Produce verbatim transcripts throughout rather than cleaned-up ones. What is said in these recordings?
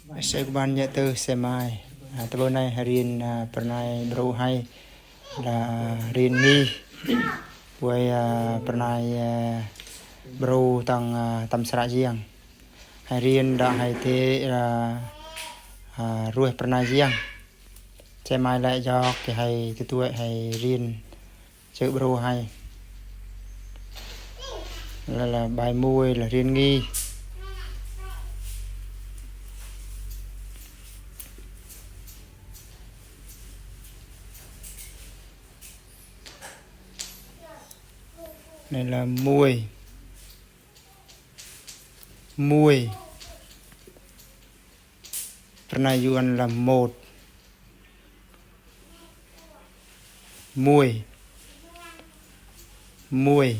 Sơ kuban nhă tơ sơ mai. À, tơ bơ nai hơrin, à, pơr nai bru hai. Lah hơrin nghi. Bơ, à, pơr nai, à, bru tang, à, tăm sra jiăng. Hơrin đă hai tê, à, à, ruih pơr nai jiăng. Sơ mai lĕ jok kơ hai tê tuai hơrin. Chữ bru hai. Lah, lah bai mui, lah hơrin nghi. Nai lah mui. Mui. Pơr nai Yuan lah một. Mui. Mui.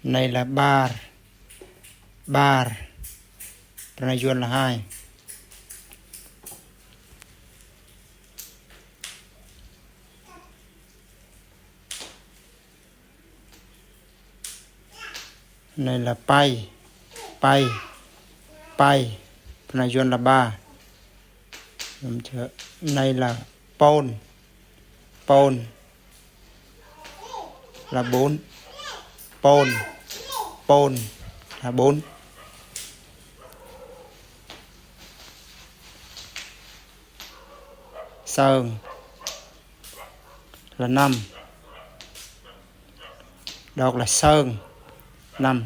Nai lah bar. Bar. Pơr nai Yuan lah hai. Nai lah pai. Pai. Pai. Pơr nai Yuan lah ba. Nai lah pôn. Pôn. Là bốn. Pôn. Pôn. Là bốn. Sơn. Là năm. Đọc là sơn. Năm.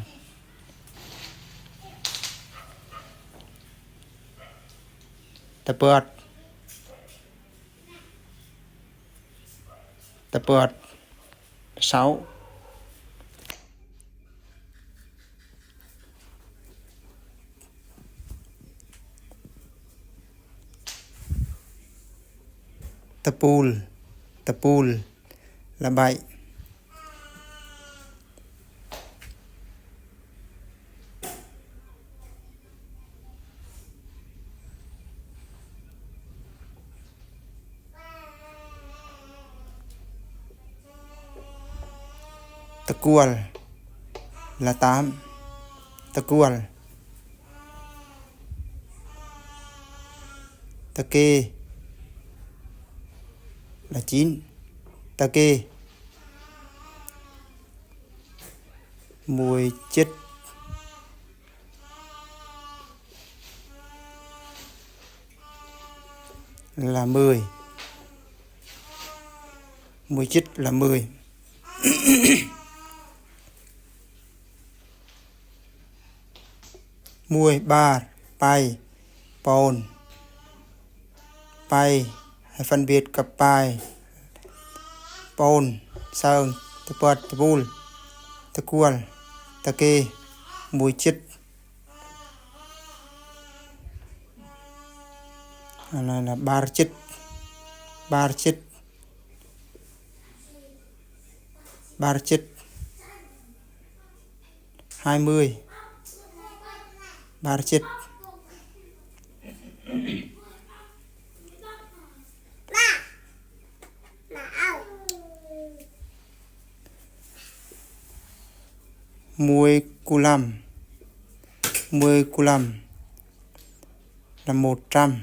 Tơpơt. Tơpơt. Sáu. Tơpul. Tơpul. Là bảy. Tơkual. Là tám. Tơkual. Tơkê. Là chín. Tơkê. Mười chit. Là mười. Mười chit là mười. Mười bar, pai, pôn. Pai, hay phân biệt cặp pai. Pôn, sơn, tơpơt, tơpul, tơkual, tơkê, mười chit. Là, là bar chit, bar chit, bar chit. Hai mươi. Bar chit. Mười ku lăm. Mười ku lăm. Là một trăm.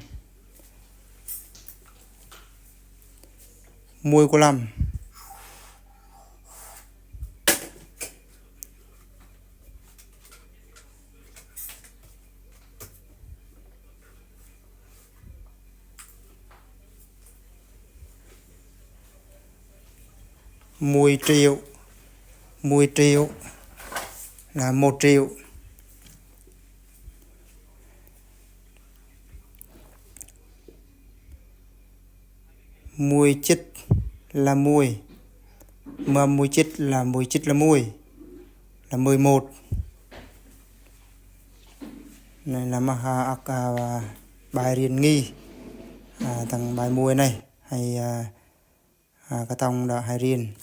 Mười ku lăm. Mười triệu. Mười triệu. Là một triệu. Mười chit là mười. Mà mười chit là, mười chit là mười. Là mười một. Nai là mă ha ăk, à, bai hơrin nghi. À, tang bai mui nai. Hay, à, à, kơtong đă hơrin.